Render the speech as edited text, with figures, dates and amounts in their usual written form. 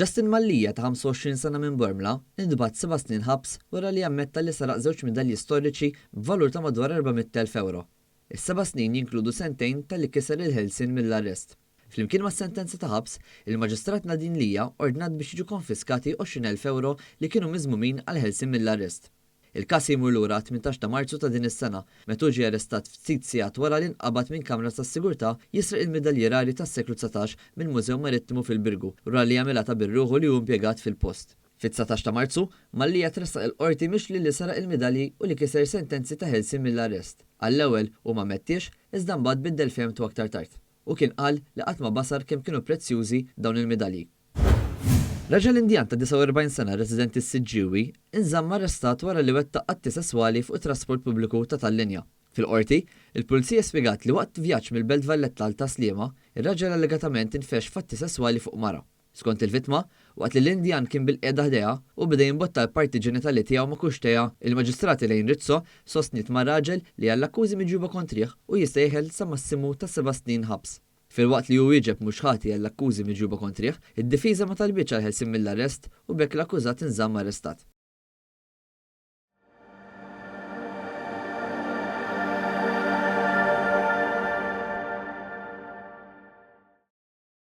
Justin Mallia ta' 25 sena minn Bormla intbagħat seba' snin ħabs wara li ammetta li seraq żewġ midalji storiċi b'valur ta' madwar 400,000 ewro. Is-seba' snin jinkludu sentejn talli kiser il-ħelsien mill-arrest. Flimkien mas-sentenza ta' ħabs, il-Maġistrat Nadine Lia ordnat biex jiġu konfiskati 20,000 ewro li kienu miżmumin għall-ħelsien mill-arrest. Il-każ jmur lura għat-18 ta' Marzu ta' din is-sena, meta hu ġie arrestat ftit sigħat wara li nqabad minn kameras tas-sigurtà jisraq il-midalji rari tas-seklu 19 mill-Mużew Marittimu fil-Birgu wara li għamilha ta' bir-ruħu li hu impjegat fil-post. Fit-19 ta' Marzu, Mallia tressaq il-Qorti mixli li seraq il-midalji u li kiser sentenzi ta' ħelsien mill-arrest. Għall-ewwel, hu ma ammettiex, iżda mbagħad biddel fehmtu aktar tard. Hu kien qal li qatt ma basar kemm kienu prezzjużi dawn il-midalji. Raġel Indjan ta' 49 sena residenti s-Siġġiewi nżamm arrestat wara li wettaq atti sesswali fuq it-trasport pubbliku ta' Tal-Linja. Fil-Qorti, il-Pulizija spjegat li waqt vjaġġ mill-Belt Valletta għal Tas-Sliema, ir-raġel allegatament infexx f'atti sesswali fuq mara. Skont il-vittma, waqt li l-Indjan kien bilqiegħda ħdejha, hu beda jimbotta l-parti ġenitali tiegħu ma' kuxtejha. Il-Maġistrat Elaine Rizzo sostniet mar-raġel li għall-akkużi miġjuba kontrih hu jista' jeħel sa massimu ta' seba' snin ħabs. Filwaqt li hu wieġeb mhux ħati għall-akkużi miġjuba kontrih, id-difiża ma talbitx għall-ħelsien mill-arrest u b'hekk l-akkużat inżamm arrestat.